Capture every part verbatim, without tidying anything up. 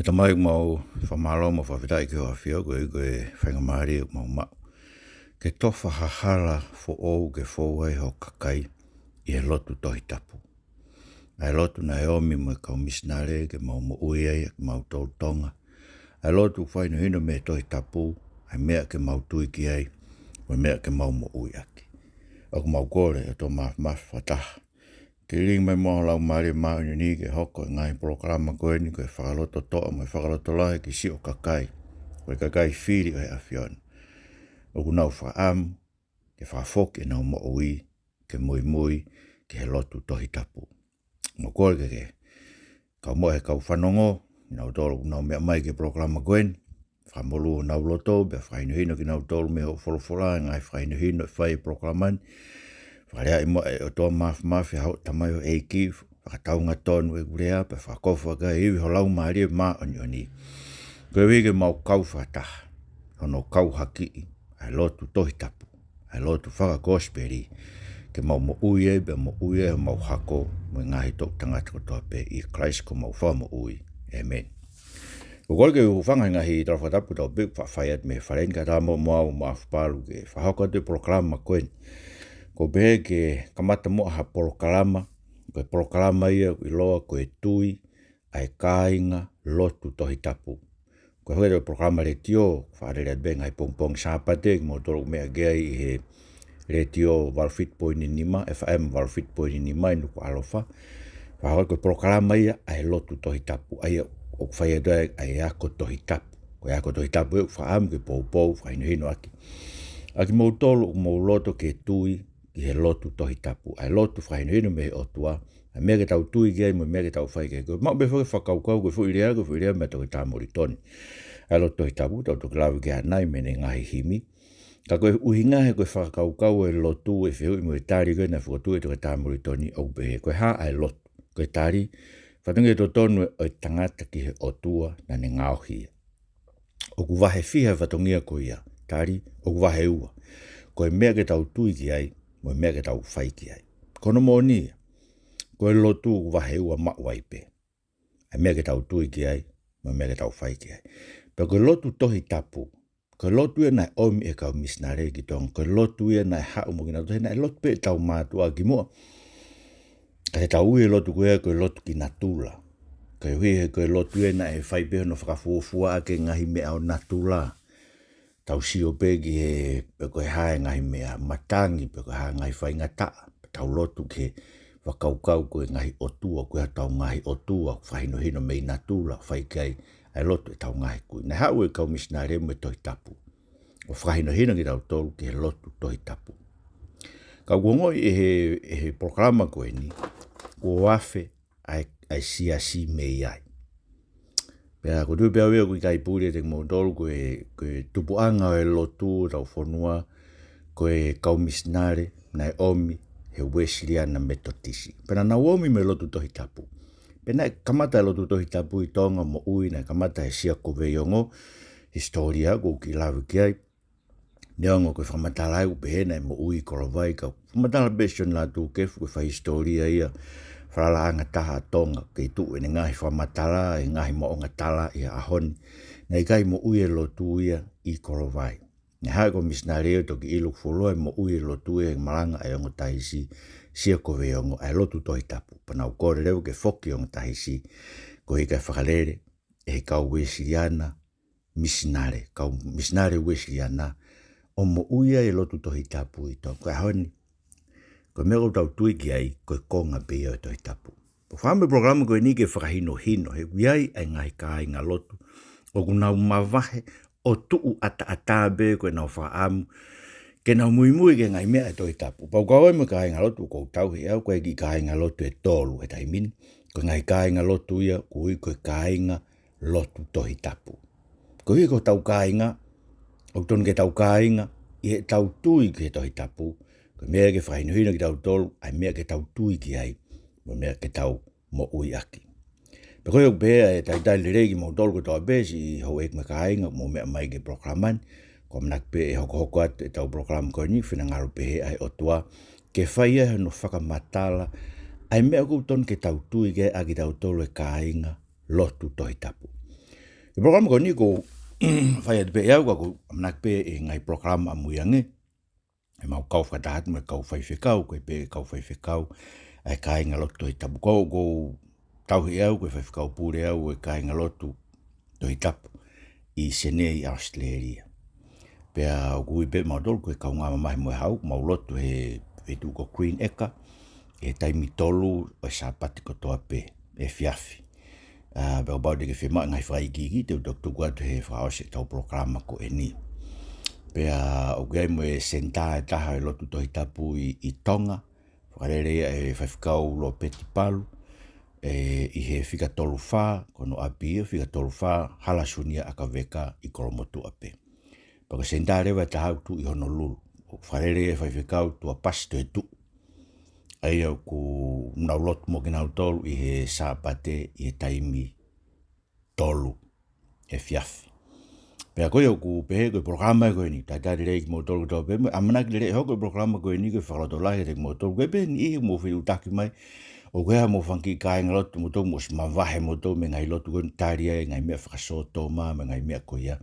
ʻE Tamai, ʻoku mau fakamālō mo fakafetaʻi ki hoʻo ʻafio, koeʻuhi ko e faingamālie ʻoku mau maʻu ke tofa ha hala foʻou ke fou ai ho kakai ʻi he lotu Tohi Tapu. ʻA e lotu naʻe ʻomi mo e kau misinale ke mau moʻui ai, ʻa kimautolu Tonga. ʻA e lotu fakahinohino mei he Tohi Tapu ʻa e meʻa ke mau tui ki ai, mo e meʻa ke mau moʻui ʻaki. ʻOku mau kole, ʻOtua Māfimafi, fakataha ke lilingi mai muʻa ho Laumālie Māʻoniʻoni ke hoko e ngaahi polokalama ko eni ko e fakalototoʻa mo e fakalotolahi ki siʻo kakai, ko e kakai fili ʻo e ʻAfiona ʻoku nau fakaʻamu ke fakafoki ʻenau moʻui ke muimui ki he lotu Tohi Tapu. Mau kole ke ke kau muʻa he kau fanongo, kinautolu ʻoku nau meʻa mai ki he polokalama ko eni, fakamolū honau loto, pea fakahinohino kinautolu mei hoʻo folofola, ngaahi fakahinohino ʻe fai he polokalama ni. Fakalea muʻa, ʻe ʻOtua Māfimafi, ʻa hoʻo tamaioʻeiki, fakataunga tonu ʻeku lea, pea fakakofu ʻaki ʻa e ivi ho Laumālie Māʻoniʻoni, koeʻuhi ke mau kau fakataha hono kau hakiʻi ʻa e lotu Tohi Tapu, ʻa e lotu fakakosipeli, ke mau moʻui ai, pea moʻui ai homau hako mo e ngaahi toʻu tangata kotoa pē, ʻia Kalaisi ko homau Fakamoʻui. ʻĒmeni. ʻOku ou kole ke u hūfanga he ngaahi tala fakatapu kotoa pē ʻoku faʻa fai atu mei he fale ni, kae ʻatā muʻa mo au mo ʻAfipalu ke fakahoko atu e polokalama ko eni. ʻOku ou pehē ke kamata muʻa ha polokalama, ko e polokalama ia ʻoku ʻiloa ko e Tui ʻa e Kāinga Lotu Tohi Tapu. Ko e hoko atu e polokalama letiō, faʻa lele atu pē ngaahi pongipongi Sāpate, kimoutolu ʻoku meʻa ki ai ʻi he letiō valu fitu poini nima, F M valu fitu poini nima ʻi Nukuʻalofa. Faʻa hoko ko e polokalama ia ʻa e lotu Tohi Tapu, ʻa ia ʻoku fai atu ai ʻa e ako Tohi Tapu. Ko e ako Tohi Tapu ʻoku fakaʻamu ke poupou, fakahinohino ʻaki ʻa kimoutolu ʻoku mou loto ke tui ki he lotu Tohi Tapu, ʻa e lotu fakahinohino mei he ʻOtua, ʻa e meʻa ke tau tui ki ai mo e meʻa ke tau fai ki ai. Ko e maʻu pē foki e fakakaukau, ko e foʻi lea, ko e foʻi lea mei he Toketā Molitoni. ʻA e lotu Tohi Tapu, tau toki lave ki ai ʻanenai mei heʻene ngaahi himi. Ka ko e ʻuhinga he ko e fakakaukau ʻo e lotu, ʻe fehuʻi mo e tali ko ē naʻe fokotuʻu ʻe he Toketā Molitoni, ʻoku pehē, ko e hā ʻa e lotu? Ko e tali, fatongia totonu ʻo e tangata ki he ʻOtua naʻa ne ngaohi ia. ʻOku vahe fiha e fatongia ko ia? Tali, ʻoku vahe ua. Ko e meʻa ke tau tui ki ai, mo e meʻa ke tau fai ki ai. Ko hono moʻoni ia, ko e lotu ʻoku vahe ua maʻu ai pē. ʻA e meʻa ke tau tui ki ai, mo e meʻa ke tau fai ki ai. Pea ko e lotu Tohi Tapu, ko e lotu ia naʻe ʻomi ʻe he kau misinale ki Tonga, ko e lotu ia naʻe haʻu mo kinautolu, he naʻe lotu pē ʻetau mātuʻa kimuʻa. Ka te tau ui e lotu ko ia ko e lotu ki natula. Koeʻuhi he ko e lotu ia naʻe fai pē hono fakafuofuaʻaki e ngaahi meʻa ʻo natula. Tau sio pē ki he, pe ko e hā e ngaahi meʻa matangi, pe ko e hā e ngaahi faingataʻa, pea tau lotu ki he fakakaukau ko e ngaahi ʻotua, ko e hotau ngaahi ʻotua, fakahinohino mei natula, fai ki ai ʻa e lotu ʻetau ngaahi kui. Naʻe haʻu e kau misinale mo e Tohi Tapu ʻo fakahinohino kitautolu ki he lotu Tohi Tapu. Ka ʻoku ongoʻi ʻe he, ʻe he polokalama ko eni, kuo afe ʻa e, ʻa e siasi mei ai. Pea ʻoku ou tui pē au ia ʻoku ʻikai puli ʻiate kimoutolu ko e, ko e tupuʻanga ʻo e lotu ʻo hotau fonua, ko e kau misinale naʻe ʻomi he Uēsiliana Metotisi. Pea naʻa nau ō mai mo e lotu Tohi Tapu. Pea naʻe kamata e lotu Tohi Tapu ʻi Tonga moʻui, naʻe kamata he Sia ko Veiongo, hisitōlia ʻoku ou kiʻi lave ki ai. Neongo ko e fakamatala ʻoku pehē naʻe moʻui ʻi Kolovai, ka ko e fakamatala pē ʻa Sione Lātūkefu, ko e faihisitōlia ia falalaʻanga taha ʻa Tonga, kei tuʻu ʻene ngaahi fakamatala, e ngaahi moʻunga tala ʻi he ʻaho ni. Naʻe ʻikai moʻui e lotu ia ʻi Kolovai. Naʻe haʻu e kau misinale ʻo toki ʻilo fuoloa e moʻui e lotu ia he malanga ʻa e ongo Tahisi, Sia ko Veiongo, ʻa e lotu Tohi Tapu. Pea nau kole leva ke foki e ongo Tahisi, koeʻuhi kae fakalele ʻe he kau Uēsiliana misinale, kau misinale Uēsiliana, ʻo moʻui ai e lotu Tohi Tapu ʻi Tonga. Ko e ʻaho ni, ko e meʻa ʻoku tau tui ki ai, ko e konga pē ia ʻo e Tohi Tapu. Pea fai mai e polokalama ko eni ke fakahinohino, he ʻoku ʻi ai ʻa e ngaahi kāingalotu ʻoku nau mavahe ʻo tuʻu ʻataʻatā pē ko ʻenau fakaʻamu ke nau muimui ki he ngaahi meʻa ʻa e Tohi Tapu. Pea ʻoku kau ai mo e kāingalotu ʻoku ou tauhi ʻe au, ko e kiʻi kāingalotu ʻe tolu he taimi ni. Ko e ngaahi kāingalotu ia ʻoku ui ko e kāinga lotu Tohi Tapu. Koeʻuhi ko hotau kāinga, ʻoku totonu ke tau kāinga ʻi heʻetau tui ki he Tohi Tapu, ko e meʻa ke fakahinohino kitautolu ʻa e meʻa ke tau tui ki ai, mo e meʻa ke tau moʻui ʻaki. Pea ko ia ʻoku pehē ʻa e talitali lelei kimoutolu kotoa pē siʻi houʻeiki mo e kāinga ʻoku mou meʻa mai ki he polokalama ni, ʻoku ou ʻamanaki pē ʻe hokohoko atu ʻetau polokalama ko eni, finangalo pehē ʻa e ʻOtua ke fai ai hono fakamatala ʻa e meʻa ʻoku totonu ke tau tui ki ai ʻa kitautolu e kāinga lotu Tohi Tapu. Ko e polokalama ko eni ʻoku ou fai atu pē ʻe au, ka ʻoku ou ʻamanaki pē ʻi he ngaahi polokalama ʻamui ange, ʻe mau kau fakataha atu mo e kau faifekau, ko e pē kau faifekau ʻa e kāingalotu Tohi Tapu. Ko au ʻoku ou tauhi ʻe au, ko e faifekau pule au ʻo e kāingalotu Tohi Tapu ʻi Senē ʻi ʻAositelēlia. Pea ʻoku ui pē mautolu ko e kaungā mamahi mo e hau, mau lotu he feituʻu ko Green Acre, he taimi tolu ʻo e Sāpate kotoa pē, efiafi. ʻA, pea kapau te ke fiemaʻu ngaahi fakaikiiki, te u toki tuku atu he fakaʻosi ʻetau polokalama ko eni. Pea ʻoku ʻi ai mo e senitā ʻe taha ʻo e lotu Tohi Tapu ʻi, ʻi Tonga, fakalele ia ʻe Faifekau Lopeti Palu, ʻe, ʻi he fika tolu fā, ko hono ʻapi ia, fika tolu fā, Hala Sunia ʻAkaveka ʻi Kolomotuʻa pē. Pea ko e senitā leva ʻe taha ʻoku tuʻu ʻi Honolulu, ʻoku fakalele ia ʻe Faifekau Tuapasi Toetuʻu. ʻA ia ʻoku nau lotu mo kinautolu ʻi he Sāpate ʻi he taimi tolu efiafi. Pea ko ia ʻoku pehē ko e polokalama ko eni, talitali lelei kimoutolu kotoa pē, mo e ʻamanaki lelei ʻe hoko e polokalama ko eni ko e fakalotolahi kiate kimoutolu, ko e pē niʻihi ʻoku mou fetuʻutaki mai, ʻoku ʻi ai haʻamou fanga kiʻi kāingalotu, moutolu ʻoku mou ʻosi mavahe moutolu mei he ngaahi lotu ko eni, tali ai e ngaahi meʻa fakasōtoma, mo e ngaahi meʻa ko ia.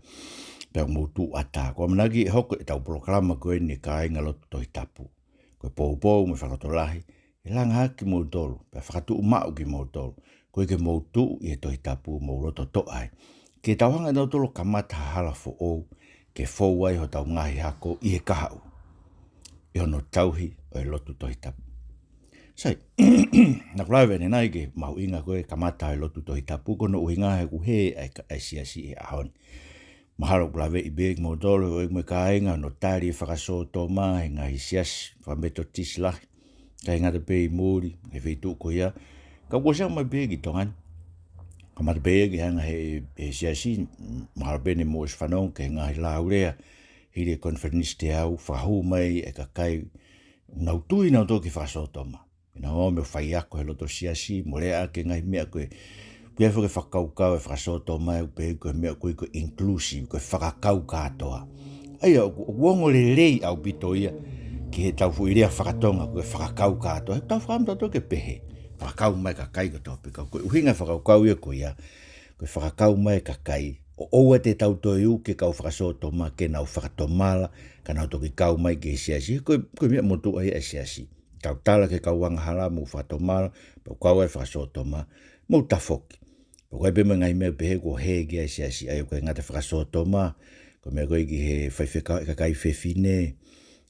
Pea ʻoku mou tuʻu ʻatā. Ko e ʻamanaki ʻe hoko ʻetau polokalama ko eni e kāingalotu Tohi Tapu, ko e poupou mo e fakalotolahi, ʻe langa hake kimoutolu, pea fakatuʻumaʻu kimoutolu, koeʻuhi ke mou tuʻu ʻi he Tohi Tapu, mou loto toʻa ai. Ke tau hanga ʻe tautolu ʻo kamata ha hala foʻou, ke fou ai hotau ngaahi hako ʻi he kahaʻu, ʻi hono tauhi ʻo e lotu Tohi Tapu. Sai, naʻa ku lave ʻanenai ki he mahuʻinga ko e kamata ʻo e lotu Tohi Tapu, ko hono ʻuhinga he ʻoku hē ʻa e ka-, ʻa e siasi he ʻaho ni. Mahalo ʻoku laveʻi pē kimoutolu, ʻoku ʻi ai mo e kāinga, hono tali e fakasōtoma he ngaahi siasi fakaMetotisi lahi. ʻIkai ngata pē ʻi muli, he feituʻu ko ia. Ka kuo ʻosi aʻu mai pē ki Tonga ni. Kamata pē ia ke hanga he, he siasi, mahalo pē ne mou ʻosi fanongo ki he ngaahi laulea, hili e konifelenisi teau, fakahū mai e kakai, nau tui nautolu ki he fakasōtoma. Pea nau ō mo e faiako he loto siasi, mo lea ki he ngaahi meʻa ko ē. Pea foki e fakakaukau e fakasōtoma ʻoku pehē ko e meʻa ko ē ko e inclusive, ko e fakakau kātoa. ʻA ia, ʻoku, ʻoku ongo lelei ʻaupito ia ki heʻetau foʻi lea faka-Tonga ko e fakakau kātoa. He tau fakaʻamu tautolu ke pehē, fakakau mai e kakai kotoa pē. Ka ko e ʻuhinga e fakakaukau ia ko ia, ko e fakakau mai e kakai, ʻo ʻoua te tau toe ʻuke e kau fakasōtoma ke nau fakatomala, ka nau toki kau mai ki he siasi. Ko e, ko e meʻa motuʻa ia ʻa e siasi. Tau tala ki he kau angahala, mou fakatomala, pea ʻoku kau ai e fakasōtoma, mou tafoki. Pea ʻoku ʻi ai pē mo e ngaahi meʻa pehē kuo hē ki ai e siasi, ʻa ia ʻoku ʻikai ngata he fakasōtoma, ko e meʻa ko ē ki he faifekau e kakai fefine,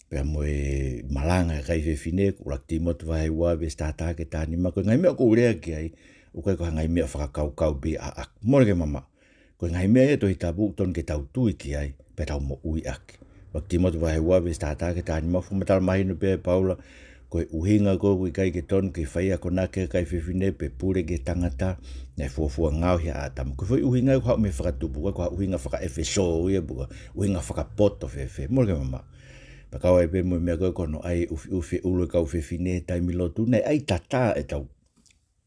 pea mo e malanga e kakai fefine, ko ʻUluaki Tīmote vahe ua veesi taha taha ki he taha nima, ko e ngaahi meʻa ʻoku ou lea ki ai, ʻoku ʻikai ko ha ngaahi meʻa fakakaukau pē ʻaʻaku. Mole ke mamaʻo. Ko e ngaahi meʻa ia ʻa e Tohi Tapu ʻoku totonu ke tau tui ki ai, pea tau moʻui ʻaki. ʻUluaki Tīmote vahe ua veesi taha taha ki he taha nima, fakamatala mahino pē ʻe Paula, ko e ʻuhinga ko ē ʻoku ʻikai ke tonu ke fai akonaki e kakai fefine pe pule ki he tangata, naʻe fuofua ngaohi ʻa ʻĀtama. Ko e foʻi ʻuhinga ia ʻoku haʻu mei he fakatupu, ʻoku ʻikai ko ha ʻuhinga faka-ʻEfesō ia, pe ko ha ʻuhinga fakapoto fēfē, mole ke mamaʻo. Pea kau ai pē mo e meʻa ko ē ko hono ʻai ʻufiʻufi e ʻulu e kau fefine he taimi lotu, naʻe ʻai tatā ʻetau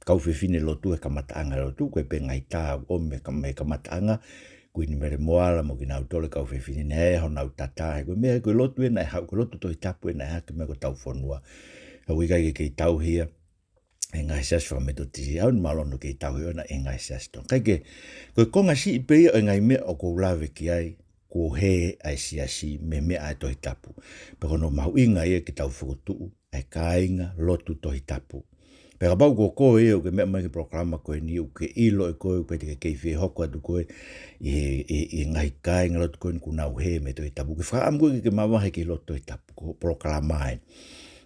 kau fefine lotu he kamataʻanga lotu, ko e pē ngaahi tā ʻoku ʻomi mei he ka-, mei he kamataʻanga, Kuini Mele Moala mo kinautolu e kau fefine naʻe ʻai honau tatā, he ko e meʻa ko e lotu ē naʻe haʻu, ko e lotu Tohi Tapu ē naʻe hake mei ai ko hotau fonua. He ʻoku ʻikai ke kei tauhi ia ʻe he ngaahi siasi fakaMetotisi, ʻaho ni mahalo ʻoku kei tauhi ʻona ʻe he ngaahi siasi Tonga. Kae kehe, ko e konga siʻi pē ia ʻo e ngaahi meʻa ʻoku ou lave ki ai, kuo hē ʻa e siasi mei he meʻa ʻa e Tohi Tapu. Pea ko hono mahuʻinga ia ke tau fokotuʻu ʻa e kāinga lotu Tohi Tapu. Pea kapau ko koe ia ʻoku ke meʻa mai ki he polokalama ko eni, ʻoku ke ʻilo ʻe koe, ʻoku ʻikai te ke kei fie hoko atu koe ʻi he, ʻi, ʻi he ngaahi kāinga lotu ko eni kuo nau hē mei he Tohi Tapu. Ke fakaʻamu koe ke ke mavahe ki he lotu Tohi Tapu, ko e polokalama ē.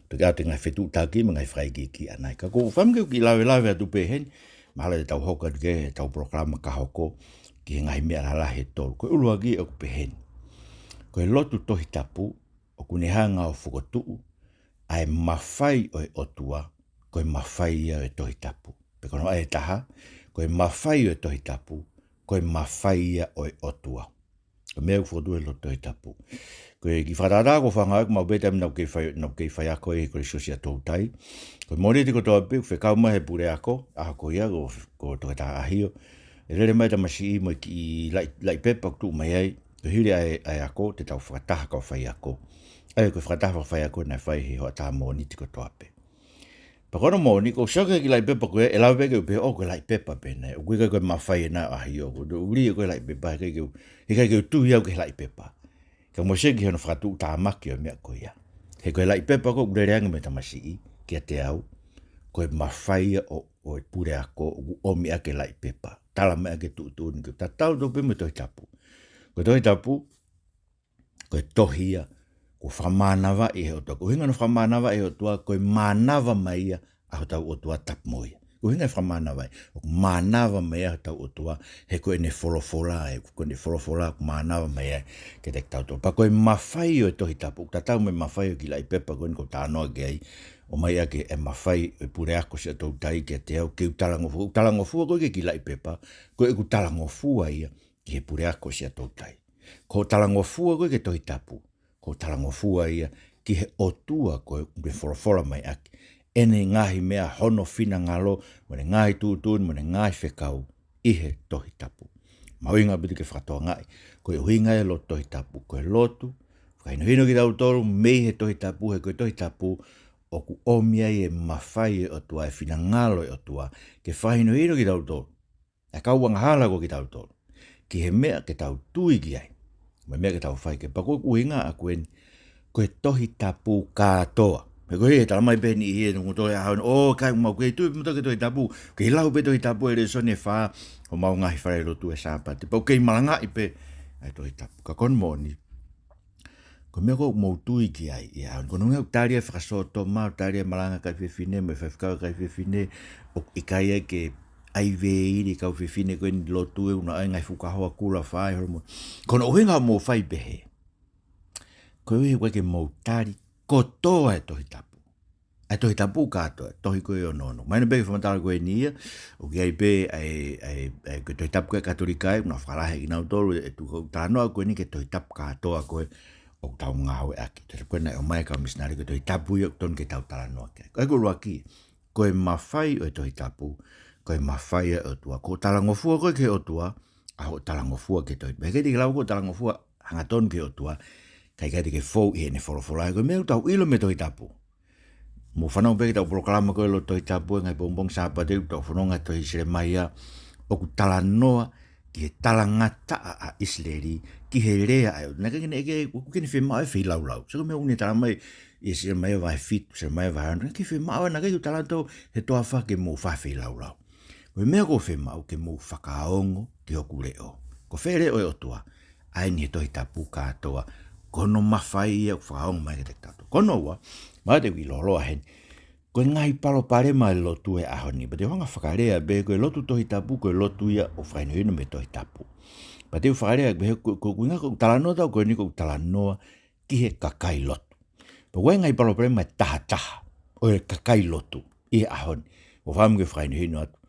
Toki ʻoatu e ngaahi fetuʻutaki mo e ngaahi fakaikiiki ʻanenai. Ka ʻoku ou fakaʻamu ke u kiʻi lavelave atu pē heni, mahalo te tau hoko atu ki heʻetau polokalama ka hoko, ki he ngaahi meʻa lalahi ʻe tolu. Ko e ʻuluaki ʻoku pehē ni. Ko e lotu Tohi Tapu, ʻoku ne hanga ʻo fokotuʻu ʻa e mafai ʻo e ʻOtua, ko e mafai ia ʻo e Tohi Tapu. Pe ko hono ʻai ʻe taha, ko e mafai ʻo e Tohi Tapu, ko e mafai ia ʻo e ʻOtua. Ko e meʻa ʻoku fokotuʻu he lotu Tohi Tapu. Ko e kiʻi fakatātā ʻoku ou fakaʻamu ʻaki, maʻu pē taimi naʻa ku kei fai, naʻa ku kei faiako ʻi he Kolisi Siasi ʻa Toutai. Ko e Mōnite kotoa pē ʻoku fekau mai he puleako, ʻaho ko ia ko, ko Toketā ʻAhio. ʻE lele mai e tamasiʻi mo e kiʻi laʻi, laʻi pepa ʻoku tuʻu mai ai. Ko e hili ʻa e, ʻa e ako, te tau fakataha kau faiako. ʻA ia ko e fakataha fakafaiako naʻe fai he hoʻatā Mōnite kotoa pē. Pea ko hono moʻoni, ʻoku ou sio ki he kiʻi laʻi pepa ko ē, ʻe lava pē ke u pehē, ʻoku ʻikai ko e laʻi pepa pē ena ʻoku ʻahiʻahiʻi ʻoku. Ko e ʻuhinga ko e laʻi pepa, he ʻikai ke u, he ʻikai ke u tui au ki he laʻi pepa. Ka mou sio ki hono fakatuʻutāmaki ʻo e meʻa ko ia. He ko e laʻi pepa ko ē ʻoku lele ange mei he tamasiʻi kiate au, ko e mafai ia ʻo, ʻo e puleako ʻoku ʻomi ʻaki e laʻi pepa. Tala mai ʻaki e tuʻutuʻuni, ko e tatau tofu pē mo e Tohi Tapu. Ko e Tohi Tapu, ko e tohi ia kuo fakamānavaʻi ʻe he ʻOtua. Ko e ʻuhinga hono fakamānavaʻi ʻe he ʻOtua, ko e mānava mai ia ʻa hotau ʻOtua tapu mo ia. Ko e ʻuhinga e fakamānavaʻi, ʻoku mānava mai ia hotau ʻOtua, he ko ʻene folofola, he ko ʻene folofola ʻoku mānava mai ia kiate kitautolu. Pea ko e mafai ʻo e Tohi Tapu, tatau mo e mafai ʻo e kiʻi laʻi pepa ko eni ʻoku ou talanoa ki ai, ʻomai ʻaki e mafai ʻo e puleako Siaʻatoutai kiate au ke u talangofua, talangofua ko ē ki he kiʻi laʻi pepa, ko ʻeku talangofua ia ki he puleako Siaʻatoutai. Ko e talangofua ko ē ki he Tohi Tapu, ko e talangofua ia ki he ʻOtua ko ē ʻoku ne folofola mai ʻaki ʻene ngaahi meʻa, hono finangalo, mo ʻene ngaahi tuʻutuʻuni, mo ʻene ngaahi fekau ʻi he Tohi Tapu. Mahuʻinga ʻaupito ke fakatokangaʻi, ko e ʻuhinga e lotu Tohi Tapu, ko e lotu fakahinohino kitautolu mei he Tohi Tapu, he ko e Tohi Tapu ʻoku ʻomi ai e mafai ʻo e ʻOtua, e finangalo ʻo e ʻOtua, ke fakahinohino kitautolu, ʻa e kau angahala ko kitautolu, ki he meʻa ke tau tui ki ai, mo e meʻa ke tau fai ki ai. Pea ko ʻeku ʻuhinga ʻaʻaku eni, ko e Tohi Tapu kātoa. He ko e talamai pē ʻe he niʻihi ʻe nunguto e ʻaho ni, ʻoku ʻikai, ʻoku mau kei tui pē mutolu ki he Tohi Tapu, kei lau pē Tohi Tapu he lēsoni ʻe fā ʻo homau ngaahi falelotu ʻi he Sāpate. Pea ʻoku kei malangaʻi pē ʻa e Tohi Tapu. Ka ko hono moʻoni, ko e meʻa ko ē ʻoku mou tui ki ai ʻi he ʻaho ni, ko hono ʻuhinga ʻoku tali ai e fakasōtoma, ʻoku tali ai e malanga ʻa e kakai fefine, mo e faifekau ʻa e kakai fefine, ʻoku ʻikai ai ke ʻai veili e kau fefine ko eni lotu, ʻoku nau ʻai e ngaahi fukahoa kula fai holo mo. Ko hono ʻuhinga ʻoku mou fai pehē, koeʻuhi he ʻoku ʻikai ke mou tali kotoa e Tohi Tapu. ʻA e Tohi Tapu kātoa, tohi ko ē ʻe onoono. Mahino pē ki he fakamatala ko eni ia, ʻoku ʻi ai pē ʻa e, ʻa e, ʻa e, ko e Tohi Tapu ko ē ʻa e Katolika, ʻoku nau fakalahi kinautolu, ʻe tuku ʻoku talanoa ko eni ki he Tohi Tapu kātoa ko ē ʻoku tau ngāueʻaki. Tohi Tapu ko ē naʻe ʻomai ʻe he kau misinale, ko e Tohi Tapu ia ʻoku totonu ke tau talanoa ki ai. Ko ʻeku ʻuluaki, ko e mafai ʻo e Tohi Tapu, ko e mafai ia ʻo e ʻOtua. Ko e talangofua ko ē ki he ʻOtua, ʻa hoʻo talangofua ki he Tohi Tapu. He ʻikai te ke lava ʻo talangofua hangatonu ki he ʻOtua, kae ʻikai te ke fou ʻi heʻene folofola. Ko e meʻa ʻoku tau ʻilo mei he Tohi Tapu. Mou fanongo pē ki heʻetau polokalama ko ē lotu Tohi Tapu he ngaahi pongipongi Sāpate, ʻoku tau fononga he tohi Selemaia, ʻoku talanoa ki he talangataʻa ʻa ʻIsileli, ki he lea ʻa e ʻOtua. Naʻe ʻikai ke ne, ʻikai ke ne fiemaʻu e feilaulau. Sio ki he meʻa ʻoku ne talamai ʻi Selemaia vahe fitu, Selemaia vahe ono. Naʻe ʻikai ke fiemaʻu, naʻe ʻikai ke u talanoa he toafa ke mou faʻa feilaulau. Ko e meʻa ʻoku ou fiemaʻu ke mou fakaongo ki hoku leʻo. Ko fē leʻo ʻo e ʻOtua? ʻA eni he Tohi Tapu kātoa. Ko hono mafai ia ʻoku fakaongo mai kiate kitautolu. Ko hono ua, mahalo te u ʻiloʻi heni, ko e ngaahi palopalema e lotu he ʻaho ni. Pea te u hanga ʻo fakalea pē, ko e lotu Tohi Tapu, ko e lotu ia ʻoku fakahinohino mei he Tohi Tapu. Pea te u fakalea pē, ko, ko, ko e ʻuhinga ʻoku ou talanoa atu ko eni, ʻoku ou talanoa ki he kakai lotu. Pea ʻoku ʻi ai e ngaahi palopalema ʻe taha taha ʻo e kakai lotu ʻi he ʻaho ni, ʻoku ou fakaʻamu ke fakahinohino atu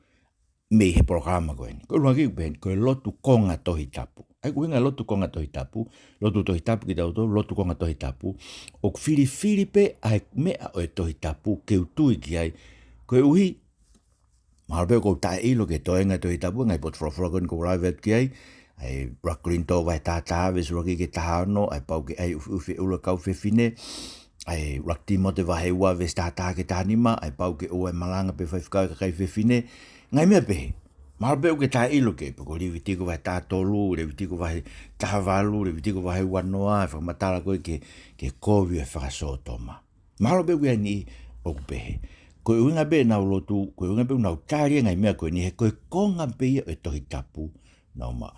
mei he polokalama ko eni. Ko e ʻuluaki pē eni, ko e lotu konga Tohi Tapu. ʻA ia ko e ʻuhinga e lotu konga Tohi Tapu, lotu Tohi Tapu kitautolu, lotu konga Tohi Tapu, ʻoku filifili pē ʻa e meʻa ʻo e Tohi Tapu ke u tui ki ai. Koeʻuhi, mahalo pē ʻoku ou taʻeʻilo ki he toenga e Tohi Tapu, ngaahi potu folofola ko eni ʻoku ou lave atu ki ai, ʻa e ʻUluaki Kolinitō vahe taha taha, veesi ʻuluaki ki he taha ono, ʻa e pau ke ʻai ʻufiʻufi e ʻulu e kau fefine, ʻa e ʻUluaki Tīmote vahe ua, veesi taha taha ki he taha nima, ʻa e pau ke ʻoua ʻe malanga pe faifekau e kakai fefine, ngaahi meʻa pehē. Mahalo pē ʻoku ke taʻeʻilo ki ai, pea ko Levitiko vahe taha tolu, Levitiko vahe taha valu, Levitiko vahe ua noa, ʻa e fakamatala ko ē ki he, ki he kovi e fakasōtoma. Mahalo pē ʻoku ʻi ai e niʻihi ʻoku pehē. Ko e ʻuhinga pē ʻenau lotu, ko e ʻuhinga pē ʻenau tali e ngaahi meʻa ko eni, he ko e konga pē ia ʻo e Tohi Tapu naʻa nau maʻu.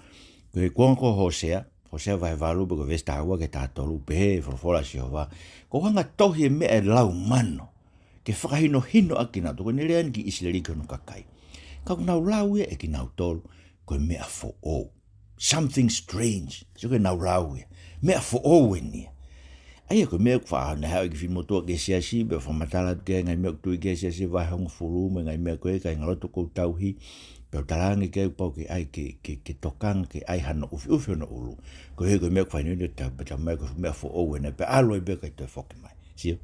Ko e konga ko Hōsea, Hōsea vahe valu pea ko e veesi taha ua ki he taha tolu, pehē e folofola ʻa Sihova, ʻoku ou hanga ʻo tohi e meʻa ʻe lau mano ke fakahinohino ʻaki kinautolu. Ko ʻene lea eni ki ʻIsileli, ki hono kakai. Ka ʻoku nau lau ia ʻe kinautolu ko e meʻa foʻou. Something strange. Sio ki heʻenau lau ia. Meʻa foʻou eni ia. ʻA ia ko e meʻa ʻoku faʻa, naʻe haʻu e kiʻi fili motuʻa ki he siasi, pea fakamatala atu ki ai e ngaahi meʻa ʻoku tui ki ai e siasi vahe hongofulu, mo e ngaahi meʻa ko ē, kāingalotu ʻoku ou tauhi, pea u talaange ki ai ʻoku pau ke ʻai ke, ke, ke tokanga, ke ʻai hano ʻufiʻufi hono ʻulu. Koeʻuhi ko e meʻa ʻoku fakahinohino atu, pea talamai ko e meʻa foʻou ena, pea ʻalu ai pea ʻikai toe foki mai. Sio?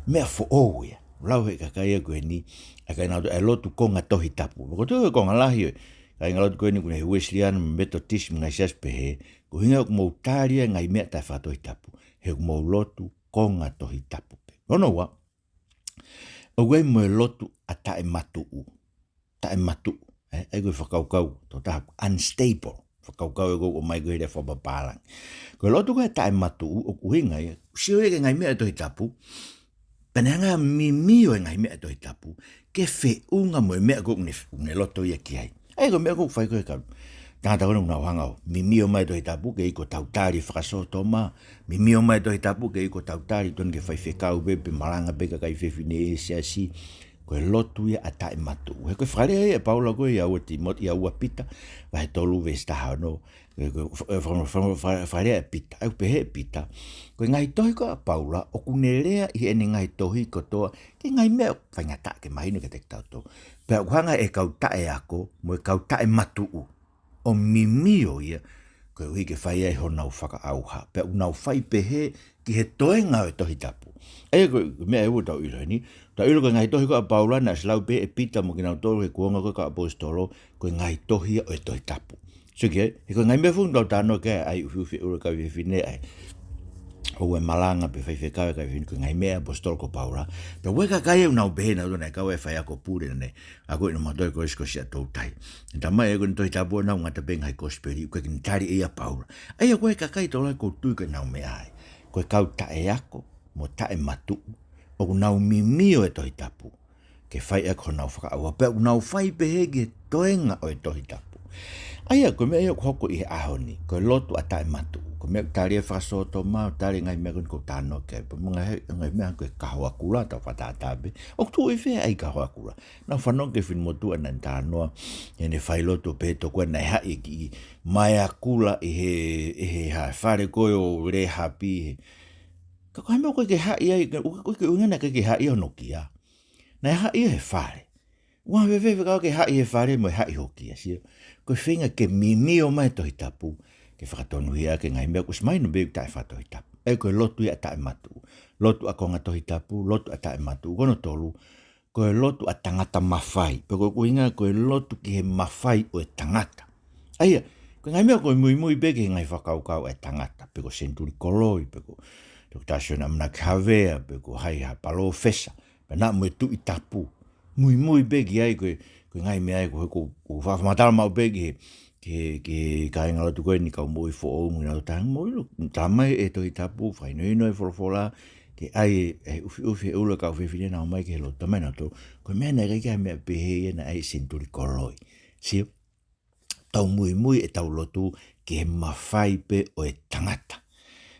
Meʻa foʻou ia. Lau ʻe he kakai ia ko eni, ʻa e kāingalotu, ʻa e lotu konga Tohi Tapu. Ko e toe konga lahi ʻo e kāingalotu ko eni, ʻoku nau ʻi he Uēsiliana, Metotisi, mo e ngaahi siasi pehē, ko e ʻuhinga ʻoku mou tali e ngaahi meʻa taʻefakatohitapu, he ʻoku mou lotu konga Tohi Tapu pē. Hono ua, ʻOku ʻi ai mo e lotu ʻa taʻematuʻu. Taʻematuʻu. ʻE, ʻa ia ko e fakakaukau, tokotaha unstable. Fakakaukau ʻoku ʻomai ko e lea fakapapālangi. Ko e lotu ko ē taʻematuʻu, ʻoku ʻuhinga ia, sio ia ki he ngaahi meʻa ʻa e Tohi Tapu, pea ne hanga ʻo mimio e ngaahi meʻa ʻa e Tohi Tapu ke feʻunga mo e meʻa ko ē ʻoku ne, ʻoku ne loto ia ki ai. ʻA ia ko e meʻa ʻoku fai ko ē ʻe he kau tangata ko eni, ʻoku nau hanga ʻo mimio mai e Tohi Tapu ke ʻi ai ko e tau tali fakasōtoma, mimio mai e Tohi Tapu ke ʻi ai ko e tau tali tonu ke faifekau pē, pe malanga pē kakai fefine ʻi he siasi. Ko e lotu ia ʻa taʻematuʻu. He ko e fakalea ia ʻa Paula ko ē ʻi he ua Timote, ʻi he ua Pita, vahe tolu veesi taha ono. Ko e, ko e, fa-, fa-, fa-, fa-, fakalea ʻa Pita. ʻA ia ʻoku pehē ʻe Pita, ko e ngaahi tohi ko ē ʻa Paula, ʻoku ne lea ʻi heʻene ngaahi tohi kotoa ki he ngaahi meʻa ʻoku faingataʻa ke mahino kiate kitautolu. Pea ʻoku hanga ʻe he kau taʻeako mo e kau taʻematuʻu ʻo mimio ia, koeʻuhi ke fai ai honau fakaʻauha. Pea ʻoku nau fai pehē ki he toenga ʻo e Tohi Tapu. ʻA ia ko e meʻa ʻe ua ʻoku tau ʻilo heni, tau ʻilo ko e ngaahi tohi ko ē ʻa Paula naʻe ʻosi lau pē ʻe Pita mo kinautolu he kuonga ko ē kau ʻaposetolo, ko e ngaahi tohi ia ʻo e Tohi Tapu. Sio ki ai, he ko e ngaahi meʻa foki ʻoku tau talanoa ki ai, ʻa e ʻufiʻufi ʻulu ʻa e kau fefine, ʻa e ʻoua ʻe malanga pe faifekau e kau fefine, ko e ngaahi meʻa ʻa e ʻaposetolo ko Paula. Pea ʻoku ʻi ai e kakai ʻoku nau pehē naʻa nau kau ai e faiako pule naʻe ako ʻi nautolu e Kolisi ko Siaʻatoutai. He talamai ʻe he ko eni Tohi Tapu ʻoku nau ngata pē he ngaahi kosipeli, ʻoku ʻikai ke ne tali ʻe ia ʻa Paula. ʻA ia ko e kakai toloi ʻoku ou tui ko ʻenau meʻa ia. Ko e kau taʻeako mo taʻematuʻu ʻoku nau mimio e Tohi Tapu ke fai ʻaki honau fakaʻauha, pea ʻoku nau fai pehē ki he toenga ʻo e Tohi Tapu. ʻA ia, ko e meʻa ia ʻoku hoko ʻi he ʻaho ni, ko e lotu ʻa taʻematuʻu, ko e meʻa ʻoku tali ai e fakasōtoma, ʻo tali e ngaahi meʻa ko eni ʻoku ou talanoa ki ai, pea mo e ngaahi, ngaahi meʻa ko e kahoa kula, tau fakatātā pē, ʻoku tuʻu ʻi fē ʻa e kahoa kula? Naʻa ku fanongo ki he finemotuʻa naʻa ne talanoa, ʻene failotu ʻo pehē tokua naʻe haʻi e kiʻi maea kula ʻi he, ʻi he hā, fale ko ē ʻo Lēhapi, he, ka ko e hā e meʻa ʻoku ʻikai ke haʻi ai, ʻoku ʻikai ke ʻuhinga naʻe ʻikai ke haʻi hono kia. Naʻe haʻi ia he fale. ʻOua, fēfē fekau ke haʻi he fale mo e haʻi ho kia, sio? Ko e feinga ke mimio mai e Tohi Tapu ke fakatonuhia ʻaki e ngaahi meʻa kuo ʻosi mahino pē ʻoku taʻe fakatohitapu. ʻA ia ko e lotu ia ʻa taʻematuʻu. Lotu ʻa konga Tohi Tapu, lotu ʻa taʻematuʻu. Ko hono tolu, ko e lotu ʻa tangata mafai. Pe ko e ʻuhinga ko e lotu ki he mafai ʻo e tangata. ʻA ia, ko e ngaahi meʻa ko e muimui pē ki he ngaahi fakakaukau ʻa e tangata. Pe ko Senituli Koloi, pe ko Toketā Sione ʻAmanaki Havea, pe ko hai ha palōfesa. Pea naʻa mo e Tuʻi Tapu. Muimui pē ki ai ko e, ko e ngaahi meʻa ia ko e, ko, ko e fakamatala maʻu pē ki he, ki he, ki he kāingalotu ko eni kau moʻui foʻou mo kinautolu ʻoku tangi mo ilo. Talamai ʻe he Tohi Tapu, fakahinohino ʻe he folofola, ke ʻai e, e ʻufiʻufi he ʻulu ʻa e kau fefine naʻa nau ō mai ki he lotu, talamai ʻe nautolu, ko e meʻa naʻe ʻikai ke ʻi ai ha meʻa pehē ia naʻe ʻi ai ʻi Senituli Koloi. Sio? Tau muimui ʻetau lotu ki he mafai pē ʻo e tangata.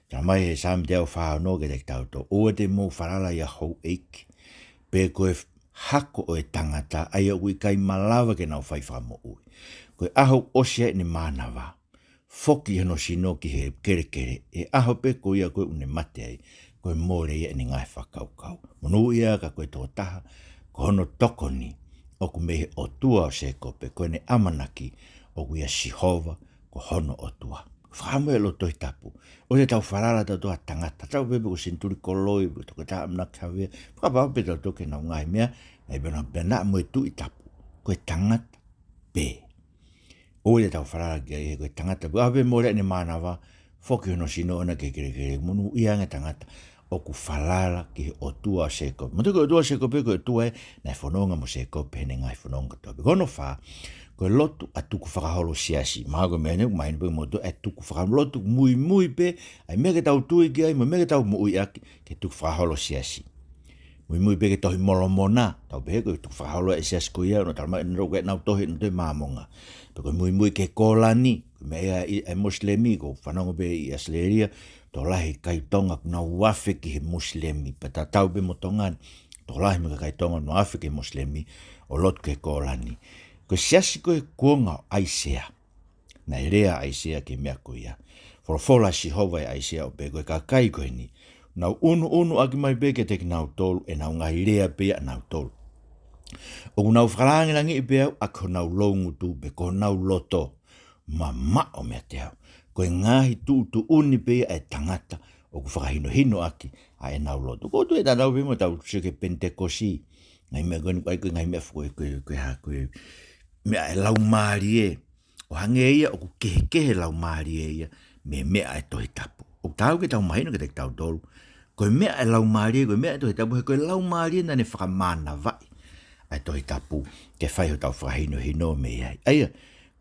Talamai ʻe he Saame teau fā ono kiate kitautolu, ʻoua te mou falala ʻi ha houʻeiki, pe ko e hako ʻo e tangata, ʻa ia ʻoku ʻikai malava ke nau fai fakamoʻui. Ko e ʻaho ʻoku ʻosi ai ʻene mānava, foki hono sino ki he kelekele, he ʻaho pē ko ia ko ē ʻoku ne mate ai, ko e mole ia ʻene ngaahi fakakaukau. Monūʻia ka ko e tokotaha, ko hono tokoni ʻoku mei he ʻOtua ʻo Sēkope, ko ʻene ʻamanaki ʻoku ʻia Sihova ko hono ʻOtua. Fakamoʻoni e lotu Tohi Tapu. ʻOua te tau falala tautolu ki ha tangata, tatau pē pe ko Senituli Koloi, pe ko Toketā ʻAmanaki Havea, fakapapau pē tautolu ki heʻenau ngaahi meʻa, ʻa ia pē naʻa, pea naʻa mo e Tuʻi Tapu, ko e tangata pē. ʻOua te tau falala ki ai he ko e tangata pē, ʻaho pē mole ʻene mānava, foki hono sino ʻona ki he kelekele. Monūʻia ange e tangata ʻoku falala ki he ʻOtua ʻo Sēkope. Manatuʻi ko e ʻOtua ʻo Sēkope ko e ʻOtua ē naʻe fononga mo Sēkope heʻene ngaahi fononga kotoa pē. Ko hono fā, ko e lotu ʻa e tukufakaholo siasi. Mahalo ko e meʻa eni ʻoku mahino pē ki he motuʻa, ʻa e tukufakaholo, lotu muimui pē ʻa e meʻa ke tau tui ki ai mo e meʻa ke tau moʻui ʻaki, ki he tukufakaholo siasi. Muimui pē ki he Tohi Molomona, tau pehē ko e tukufakaholo ʻa e siasi ko ia, ʻoku nau talamai ʻe nautolu ko ʻenau tohi, ʻenau Tohi Māmonga. Pe ko e muimui ki he Kōlani, ko e meʻa ia ʻa e, ʻa e Mosilemi, ʻoku ou fanongo pē ʻi ʻAositelēlia, tokolahi e kakai Tonga ʻoku nau afe ki he Mosilemi, pea tatau pē mo Tonga ni, tokolahi mo e kakai Tonga ʻoku nau afe ki he Mosilemi, ʻo lotu ki he Kōlani. Ko e siasi ko ē he kuonga ʻo ʻAisea. Naʻe lea ʻa ʻAisea ki he meʻa ko ia. Folofola ʻa Sihova ʻia ʻAisea ʻo pehē, ko e kakai ko eni, nau ʻunuʻunu ʻaki mai pē kiate kinautolu ʻenau ngaahi lea pē ia ʻanautolu. ʻOku nau fakalāngilangiʻi pē au ʻaki honau loungutu pe ko honau loto mamaʻo meiate au. Ko e ngaahi tuʻutuʻuni pē ia ʻa e tangata ʻoku fakahinohino ʻaki ʻa ʻenau loto. ʻOku ou tui ʻe tatau pē mo ʻetau sio ki he Penitekosi. Ngaahi meʻa ko eni ʻoku ʻai ko e ngaahi meʻa fo-, ko e, ko e, ko e hā, ko e meʻa ʻa e Laumālie. ʻO hangē ia ʻoku kehekehe e Laumālie ia mei he meʻa ʻa e Tohi Tapu. ʻOku taau ke tau mahino kiate kitautolu, Ko e meʻa ʻa e Laumālie, ko e meʻa ʻa e Tohi Tapu, he ko e Laumālie naʻa ne fakamānavaʻi ʻa e Tohi Tapu ke fai hotau fakahinohino mei ai. ʻA ia,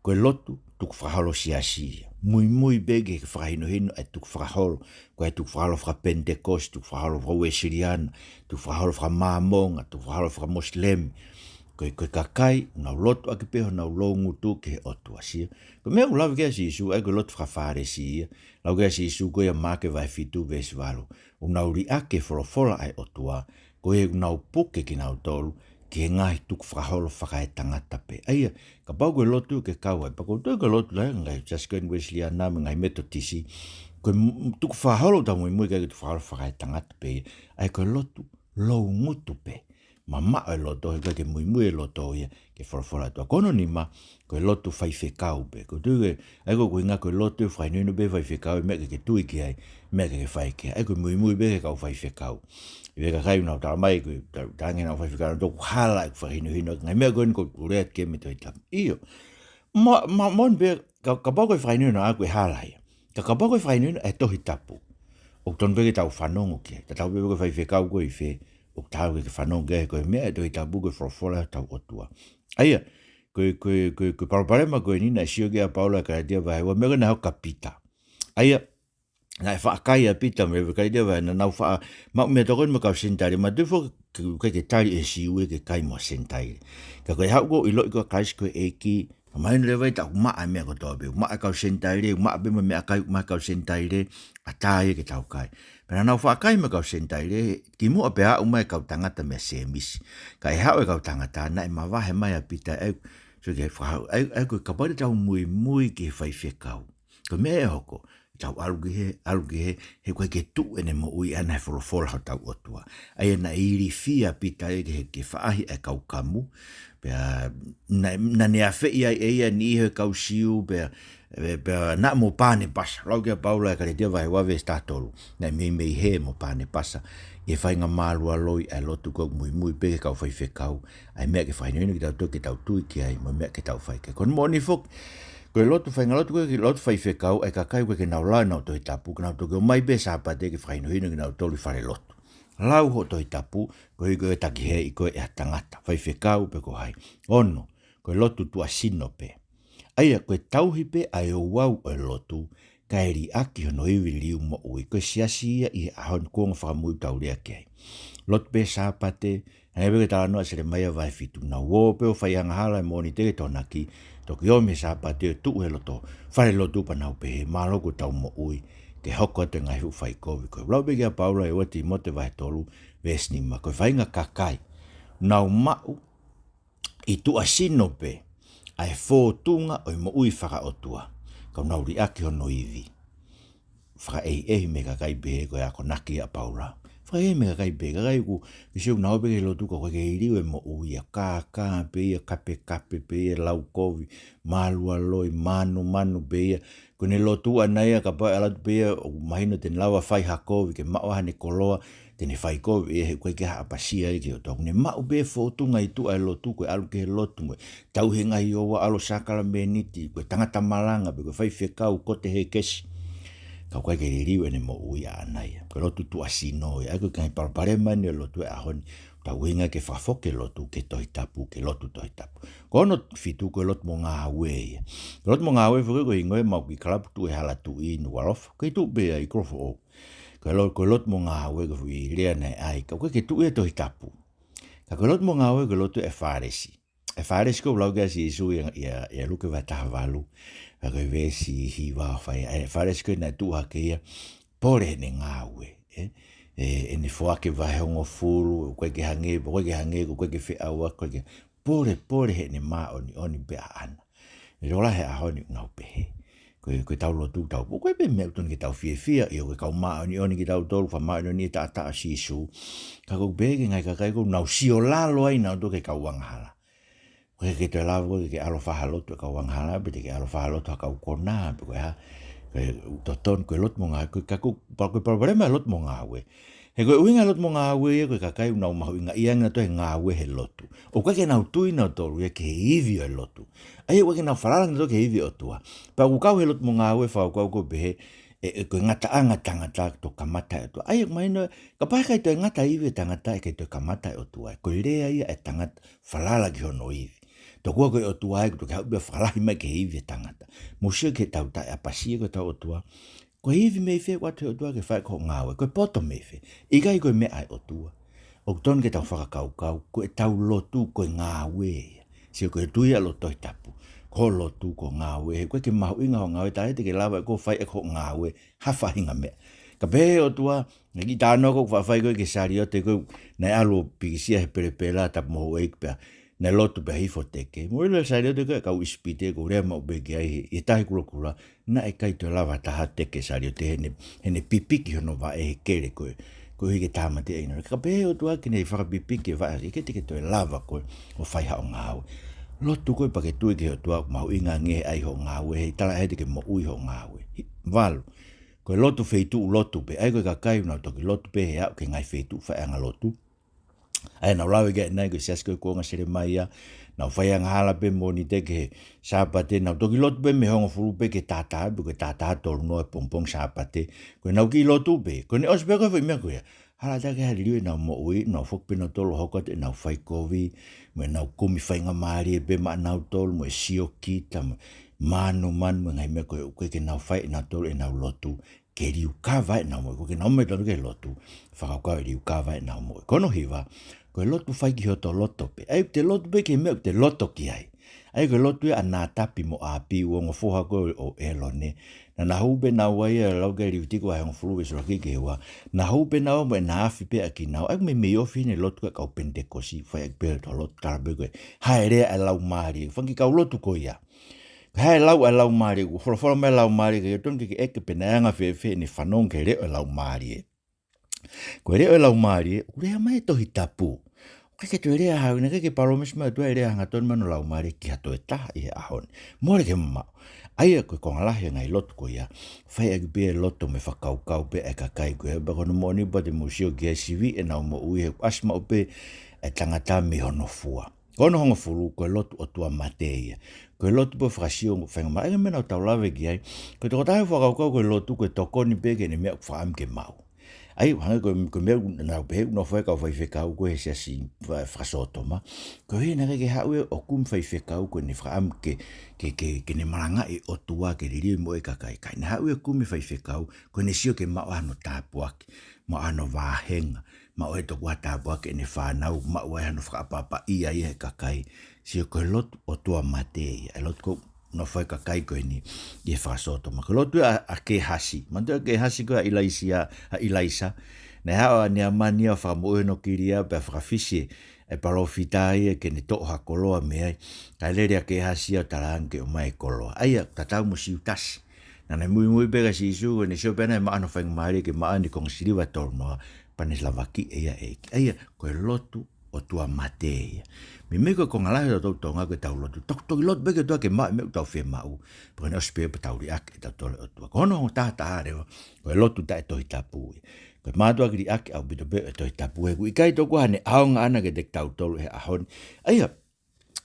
ko e lotu tukufakaholo siasi ia. Muimui pē ki he fakahinohino ʻa e tukufakaholo, ko e tukufakaholo fakaPenitekosi, tukufakaholo fakaUēsiliana, tukufakaholo fakaMāmonga, tukufakaholo fakaMosilemi. Ko e, ko e kakai, ʻoku nau lotu ʻaki pē honau loungutu ki he ʻOtua. Sio, ko e meʻa ʻoku lave ki ai ʻa Sīsū, ʻa ia ko e lotu fakaFālesi ia. Lau ki ai ʻa Sīsū ko ia ʻia Maʻake vahe fitu veesi valu. ʻOku nau liʻaki e folofola ʻa e ʻOtua, ko ia ʻoku nau puke kinautolu ki he ngaahi tukufakaholo fakaetangata pē. ʻA ia, kapau ko e lotu ke kau ai, pea ʻoku ou tui ko e lotu lahi, ngaahi Siasi ko eni Uēsiliana mo e ngaahi Metotisi, ko e m-, tukufakaholo ʻoku tau muimui ki ai ko e tukufakaholo fakaetangata pē ia. ʻA ia ko e lotu loungutu pē. Mamaʻo e loto, he ʻoku ʻikai ke muimui e loto ia ki he folofola ʻa e ʻOtua. Ko hono nima, ko e lotu faifekau pē. ʻOku ou tui ko e, ʻa ia ko e ʻuhinga ko e lotu ʻoku fakahinohino pē faifekau, meʻa ke ke tui ki ai, meʻa ke ke fai ki ai. ʻA ia ko e muimui pē ki he kau faifekau. ʻI he kakai ʻoku nau talamai ko e ta-, tangi nau faifekau, ʻoku hala ʻeku fakahinohino, ngaahi meʻa ko eni ʻoku ou lea ki ai mei he Tohi Tapu. ʻIo. Ma, ma, mon pē, ka, kapau ko e fakahinohino ʻaʻaku ʻe hala ia. Ka kapau ko e fakahinohino ʻa e Tohi Tapu, ʻoku totonu pē ke tau fanongo ki ai. Tatau pē ko e faifekau ko ē ʻi fē, ʻoku taau ke ke fanongo ki ai, ko e meʻa ʻa e Tohi Tapu ko e folofola ʻa hotau ʻOtua. ʻA ia, ko e, ko e, ko e, ko e palopalema ko eni naʻe sio ki ai ʻa Paula ʻi Kalētia vahe ua, meʻa ko ē naʻe hoko kia Pita. ʻA ia, naʻe faʻa kai ʻa Pita mei he Kalētia vahe, naʻa nau faʻa maʻu meʻatokoni mo e kau Senitaile, mo e tui foki ʻoku ʻikai ke tali ʻe he Siu ia ke kai mo e Senitaile. Ka ko e haʻu ko ē ʻo ʻiloʻi ko ē ʻa Kalaisi ko e ʻEiki, mahino leva ia ʻoku maʻa e meʻa kotoa pē, ʻoku maʻa e kau Senitaile, ʻoku maʻa pē mo e meʻakai, ʻoku maʻa e kau Senitaile, ʻatā ia ke tau kai. Pea naʻa nau faʻa kai mo e kau Senitaile, kimuʻa pea aʻu mai e kau tangata meia Sēmisi. Ka ʻi he haʻu e kau tangata, naʻe mavahe mai ʻa Pita, ʻa ia, so ke fa-, ʻa ia, ʻa ia ko e kapau te tau muimui ki he faifekau. Ko e meʻa ʻe hoko, tau ʻalu ki hē, ʻalu ki hē, he ʻoku ʻikai ke tuʻu ʻene moʻui ʻaʻana he folofola ʻa hotau ʻOtua. ʻA ia naʻe ilifia ʻa Pita ia ke, ke faʻahi ʻa e kau kamu, pea naʻa, naʻa ne afeʻi ai ʻe ia e niʻihi ʻo e kau Siu, pea, pea, pea naʻa mo Panepasa. Lau ki ai ʻa Paula ʻi Kalētia vahe ua veesi taha tolu. Naʻe meimei hē mo Panepasa ʻi he faʻahinga mālualoi ʻa e lotu ko ē ʻoku muimui pē ki he kau faifekau, ʻa e meʻa ke fakahinohino kitautolu ke tau tui ki ai, mo e meʻa ke tau fai ki ai. Ko hono moʻoni foki, ko e lotu, faʻahinga lotu ko ē, ko e lotu faifekau, ʻa e kakai ʻoku ʻikai ke nau lau ʻenau Tohi Tapu, ka nau toki ʻomai pē Sāpate ke fakahinohino kinautolu ʻi falelotu. Lau hoʻo Tohi Tapu, koeʻuhi ko e takihēʻi koe ʻe ha tangata, faifekau pe ko hai. Ono, ko e lotu tuʻasino pē. ʻA ia, ko e tauhi pē ʻa e ouau ʻo e lotu, kae liʻaki hono ivi liliu moʻui. Ko e siasi ia ʻi he ʻaho ni, kuonga fakamui ʻoku tau lea ki ai. Lotu pē Sāpate, hangē pē ko e talanoa ʻa Selemaia vahe fitu, naʻa nau ō pē ʻo fai angahala ʻi he Mōnite ki he Tokonaki, toki ō mei he Sāpate ʻo tuʻu he loto, falelotu pea nau pehē, mālō kuo tau moʻui, ke hoko atu e ngaahi fuʻu faikovi ko ē. Lau pē ki ai ʻa Paula ʻi he ua Tīmote vahe tolu, veesi nima, ko e faʻahinga kakai ʻoku nau maʻu ʻi tuʻasino pē ʻa e fōtunga ʻo e moʻui fakaʻotua, ka ʻoku nau liʻaki hono ivi. Fakaʻehiʻehi mei he kakai pehē ko e akonaki ʻa Paula. Fakaʻehiʻehi mei he kakai pehē, kakai ʻoku ke sio ʻoku nau ō pē ki he lotu ka ʻoku ʻikai ke liliu e moʻui, ʻa e kākā pē ia, kapekape pē ia, laukovi, mālualoi, mānumanu pē ia. Ko ʻene lotu ʻaʻana ia kapau ʻe ʻalu atu pē ia ʻoku mahino te ne lava fai ha kovi ke maʻu haʻane koloa, te ne fai kovi ia he ʻoku ʻikai ke ha ʻapasia ia ki he ʻOtua. ʻOku ne maʻu pē fōtunga ʻi tuʻa he lotu, ko e ʻalu ki he lotu, ko e tauhi e ngaahi ouau, ʻalu ʻo sākalamēniti, ko e tangata malanga, pe ko e faifekau, ko e hēkesi. Ka ʻoku ʻikai ke liliu ʻene moʻui ʻaʻana ia. Ko e lotu tuʻasino ia, ʻa ia ko e ngaahi palopalema eni ʻo e lotu he ʻaho ni. Tau ʻuhinga ke fakafoki e lotu ki he Tohi Tapu, ki he lotu Tohi Tapu. Ko hono fitu ko e lotu mo ngāue ia. Ko e lotu mo ngāue foki ko e hingoa ia ʻoku maʻu ʻi he kalapu tuʻu he Hala Tuʻi ʻi Nukuʻalofa. ʻOku kei tuʻu pē ia ʻi Kolofoʻou. Ko e lo-, ko e lotu mo ngāue ko e foʻi lea naʻe ʻai. Ka ʻoku ʻikai ke tuʻu ia he Tohi Tapu. Ka ko e lotu mo ngāue ko e lotu ʻa e Fālesi. ʻA e Fālesi ko ē ʻoku lau ki ai ʻa Sīsū ʻia, ʻia, ʻia Luke vahe taha valu. Ka ko e veesi hiva ʻoku fai. ʻA e Fālesi ko ē naʻe tuʻu hake ia, pole heʻene ngāue, ē? ʻE, ʻene foaki e vahe hongofulu, ʻoku ʻikai ke hangē, ʻoku ʻikai ke hangē, ʻoku ʻikai ke feʻauaki, ʻoku ʻikai ke, pole, pole heʻene māʻoniʻoni pē ʻaʻana. Meʻa lahi he ʻaho ni ʻoku nau pehē. Ko e, ko ʻetau lotu ʻoku tau, ʻoku ʻikai pē meʻa ʻoku totonu ke tau fiefia, ʻio ko e kau māʻoniʻoni kitautolu, fakamāʻoniʻoni e taʻataʻa ʻo Sīsū. Ka ʻoku pehē ki he ngaahi kakai ko ē ʻoku nau sio lalo ai nautolu ki he kau angahala. ʻOku ʻikai ke toe lava koe ke ʻalu ʻo fai ha lotu ʻa e kau angahala, pe te ke ʻalu ʻo fai ha lotu ʻa e kau konā, pe ko e hā. Ko e totonu, ko e lotu mo ngāue, ko e kaku, pa-, ko e palopalema e lotu mo ngāue. He ko e ʻuhinga e lotu mo ngāue ia, ko e kakai ʻoku nau mahuʻingaʻia ange nautolu he ngāue he lotu. ʻOku ʻikai ke nau tui nautolu ia ki he ivi ʻo e lotu. ʻA ia ʻoku ʻikai ke nau falala nautolu ki he ivi ʻo e ʻOtua. Pea ʻoku kau he lotu mo ngāue e fakakaukau ko ē ʻoku pehē, ʻe, ʻe ko e ngataʻanga tangata ʻoku kamata ʻe ʻOtua. ʻA ia, mahino, kapau ʻe ʻikai toe ngata e ivi ʻo e tangata, ʻe ʻikai toe kamata e ʻOtua. Ko e lea ia ʻa e tangata falala ki hono ivi. Tokua ko e ʻOtua ē, ʻoku toki haʻu pē ʻo fakalahi mai ki he ivi ʻo e tangata. Mou sio ki he tau taʻeʻapasia ko e tau ʻOtua. Ko e ivi mei fē ʻoku ʻoatu ʻe he ʻOtua ke fai ʻaki hoʻo ngāue? Ko e poto mei fē? ʻIkai, ko e meʻa ʻa e ʻOtua. ʻOku totonu ke tau fakakaukau, ko e tau lotu ko e ngāue ia. Sio, ko e tui ʻa e lotu Tohi Tapu, ko e lotu ko e ngāue. He ʻoku ʻikai ke mahuʻinga hoʻo ngāue, taʻe te ke lava ʻe koe ʻo fai ʻaki hoʻo ngāue ha faʻahinga meʻa. Ka pehē ʻe he ʻOtua, naʻe kiʻi talanoa ko ē ʻoku faʻa fai ko ē ki he saliote ko ē, naʻe ʻalu ʻo pikisia he pelepela, tapu mo houʻeiki pea naʻe lotu pea hifo teke. Mou ʻilo e saliote ko ē ʻa e kau ʻIsipite, ʻoku lea maʻu pē ki ai he, he Tahi Kulokula, naʻe ʻikai toe lava ha taha ʻo teke e saliote he naʻe, he naʻe pipiki hono vaʻe he kele ko ē, koeʻuhi ke tāmateʻi ʻa e ʻinasi. Ka pehē ʻe he ʻOtua ke ne fakapipiki e vaʻe, ʻikai te ke toe lava koe ʻo fai haʻo ngāue. Lotu koe pea ke tui ki he ʻOtua, mahuʻinga ange ʻa hoʻo ngāue, he talaʻehai te ke moʻui hoʻo ngāue. Hi-, valu, ko e lotu feituʻu lotu pē. ʻA ia ko e kakai ʻoku nau toki lotu pē he aʻu ki he ngaahi feituʻu faiʻanga lotu. ʻA ia naʻa ku lave ki ai ʻanenai, ko e siasi ko ē ʻi he kuonga ʻo Selemaia, nau fai angahala pē Mōnite ki he Sāpate, nau toki lotu pē mei he hongofulu pē ki he taha taha, pe ko e taha taha tolu noa he pongipongi Sāpate. Ko ʻenau kiʻi lotu pē, ko ʻene ʻosi pē ko e foʻi meʻa ko ia. Hala ʻatā ke ʻai ke liliu ʻenau moʻui, nau foki pē nautolu ʻo hoko atu ʻenau faikovi, mo ʻenau kumi faingamālie pē maʻanautolu, mo e siokita, mo e mānumanu, mo e ngaahi meʻa ko ē ʻoku ʻikai ke nau fai ʻe nautolu ʻenau lotu ke liukava ʻenau moʻui. ʻOku ʻikai ke nau ō mai nautolu ki he lotu fakakaukau ʻe liukava ʻenau moʻui. Ko hono hiva, ko e lotu fai ki hoto loto pē. ʻA ia ʻoku te lotu pē ki he meʻa ʻoku te loto ki ai. ʻA ia ko e lotu ia ʻa Natapi mo ʻApiu, ongo foha ko ē ʻo ʻĒlone. Naʻa nau hū pē naua ia, lau ki ai Livitiko vahe hongofulu veesi ʻuluaki ki he ua. Naʻa nau hū pē naua mo ʻena afi pē ʻa kinaua. ʻA ia ʻoku meimei ofi ʻene lotu ko ē ʻa e kau Penitekosi, fai ʻaki pē hoto lotu, tala pē ko ē, hā e lea ʻa e Laumālie. Fanga kiʻi kau lotu ko ia. Ko e hā e lau ʻa e Laumālie? ʻOku folofola mai e Laumālie, ʻikai totonu ke ke ʻeke pe naʻe anga fēfē ʻene fanongo ki he leʻo ʻo e Laumālie. Ko e leʻo ʻo e Laumālie, ʻoku lea mai e Tohi Tapu. ʻOku ʻikai ke toe lea ha, naʻe ʻikai ke palōmesi mai e ʻOtua ʻe lea hangatonu mai hono Laumālie ki ha toe taha ʻi he ʻaho ni. Mole ke mamaʻo. ʻA ia ko e konga lahi e ngaahi lotu ko ia, fai ʻaki pē e loto mo e fakakaukau pē ʻa e kakai ko ia, pea ko hono moʻoni pea te mou sio ki ai, sivi ʻenau moʻui he ʻoku ʻasi maʻu pē e tangata mei hono fua. Ko hono hongofulu, ko e lotu ʻotua mate ia. Ko e lotu pē ʻo fakasio faingamālie, ʻa ia ko e meʻa naʻa tau lave ki ai. Ko e tokotaha ʻoku fakakaukau ko e lotu ko e tokoni pē ki heʻene meʻa ʻoku fakaʻamu ke maʻu. ʻA ia, hangē ko e, ko e meʻa naʻa nau pehē, naʻa nau fai e kau faifekau ko ē he siasi fa-, fakasōtoma. Ko e hā naʻe ʻikai ke haʻu ia ʻo kumi faifekau ko ʻene fakaʻamu ke, ke, ke, ke ne malangaʻi e ʻOtua ke liliu e moʻui e kakai. Ka naʻe haʻu ia ʻo kumi faifekau ko ʻene sio ke maʻu hano tāpuaki, maʻu hano vāhenga, maʻu e tokoua tāpuaki ʻene fānau, maʻu ai hano fakaʻapaʻapaʻia ia he kakai. Sio, ko e lotu ʻotua mate ia, e lotu ko ē naʻe fai ʻe he kakai ko eni ʻi he fakasōtoma. Ko e lotu ʻa, ʻa Kēhasi. Manatuʻi ʻa Kēhasi ko ē ʻa ʻIlaisia, ʻa ʻIlaisa. Naʻe haʻu ʻa Neamani ia ʻo fakamoʻui hono kilia pea fakafisi e palōfita ia ke ne toʻo ha koloa mei ai. Kae lele ʻa Kēhasi ia ʻo talaange ke ʻomai e koloa. ʻA ia, tatau mo Siutasi. Naʻa ne muimui pē kia Sīsū, ko ʻene sio pē ʻana he maʻu hano faingamālie ke maʻu ʻene konga siliva ʻe tolu noa, pea ne lavakiʻi ʻe ia e ʻEiki. ʻA ia, ko e lotu ʻotua mate ia. Meimei ko e konga lahi ʻo tautolu Tonga ko ʻetau lotu, tau toki lotu pē ki he ʻOtua ke maʻu e meʻa ʻoku tau fiemaʻu, pea ko ʻene ʻosi pē pea tau liʻaki ʻe tautolu e ʻOtua. Ko hono ongo taha taha leva, ko e lotu taʻe Tohi Tapu ia. Ko e mātuʻaki liʻaki ʻaupito pē ʻo e Tohi Tapu, he ʻoku ʻikai tokua haʻane ʻaonga ʻana kiate kitautolu he ʻaho ni. ʻA ia,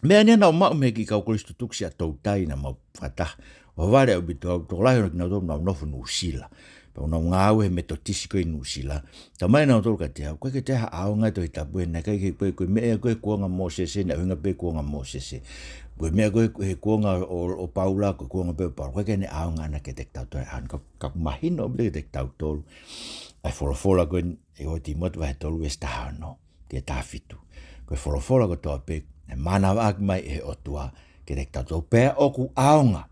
meʻa eni naʻa ku maʻu mei he kiʻi kau kolisi tutuki Siaʻatoutai naʻa mau fakataha. ʻOhovale ʻaupito au, tokolahi ʻo kinautolu naʻa nau nofo Nuʻusila. Pea naʻa nau ngāue he Metotisi ko ē ʻi Nuʻusila. Talamai ʻe nautolu kiate au, ʻoku ʻikai ke toe ʻi ai ha ʻaonga e Tohi Tapu he naʻe ʻikai ke, ko e, ko e meʻa ko ē he kuonga ʻo Mōsese, naʻe ʻuhinga pē he kuonga ʻo Mōsese. Ko e meʻa ko ē he kuonga ʻo, ʻo Paula, ko e kuonga pē ʻo Paula. ʻOku ʻikai ke ʻi ai haʻane ʻaonga ʻana kiate kitautolu he ʻaho ni. Ka, ka ʻoku mahino ʻaupito kiate kitautolu ʻa e folofola ko ē ʻi he ua Tīmote vahe tolu veesi taha ono ki he taha fitu. Ko e folofola kotoa pē naʻe mānavaʻaki mai ʻe he ʻOtua kiate kitautolu pea ʻoku ʻaonga.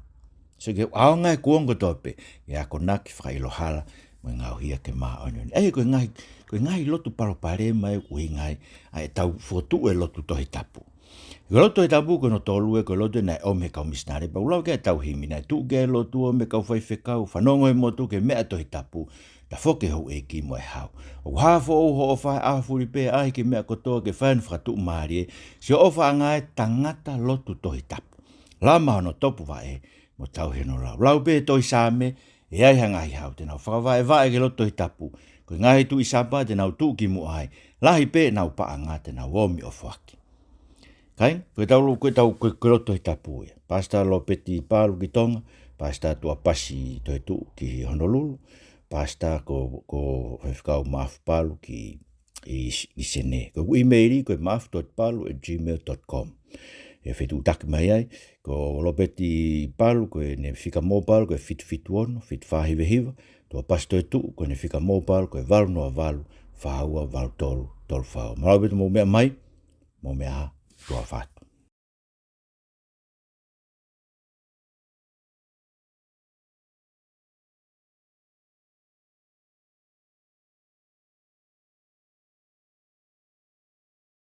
Sio, ʻoku ʻaonga e kuonga kotoa pē, ke akonaki, fakaʻilo hala, mo e ngaohi ʻaki e māʻoniʻoni. ʻA ia ko e ngaahi, ko e ngaahi lotu palopalema ia ʻoku ʻuhinga ai ʻa ʻetau fokotuʻu e lotu Tohi Tapu. Ko e lotu Tohi Tapu ko hono tolu ē, ko e lotu naʻe ʻomi ʻe he kau misinale, pea ʻoku lau ki ai ʻetau himi, naʻe tuʻu ki ai e lotu ʻo e kau faifekau, fanongo e motu ki he meʻa Tohi Tapu, tafoki e houʻeiki mo e hau. ʻOku hā foʻou ho ʻofa, ʻaho fuli pē, ʻaʻahi ki he meʻa kotoa, ke fai hono fakatuʻumālie, sio, ʻofaʻanga e tangata lotu Tohi Tapu. Lama hono topuvaʻe, mo tauhi hono lau. Lau pē e tohi Saame, ʻe ʻi ai ha ngaahi hau te nau fakavaʻevaʻe ki he lotu Tohi Tapu. Ko e ngaahi tuʻi sapa te nau tuʻu ki muʻa ai. Lahi pē ʻenau paʻanga te nau omi ʻo foaki. Kāinga, ko ʻetau lo-, ko ʻetau, ko e, ko e lotu Tohi Tapu ia. Pastor Lopeti Palu ki Tonga, Pastor Tuʻapasi Toetuʻu ki Honolulu, Pastor ko, ko Faifekau Maʻafu Palu ki, ʻi, ʻi Senē. Ko ʻeku email ko e maʻafu.palu at gmail dot com. ʻE fetuʻutaki mai ai, ko Lopeti Palu ko ʻene fika mobile ko e fitu fitu ono, fitu fā hiva hiva, Tuʻapasi Toetuʻu ko ʻene fika mobile ko e valu noa valu, fā ua valu tolu tolu fā. Mālō ʻaupito hoʻomou meʻa mai, mou meʻa ā, tuʻa ʻofa atu.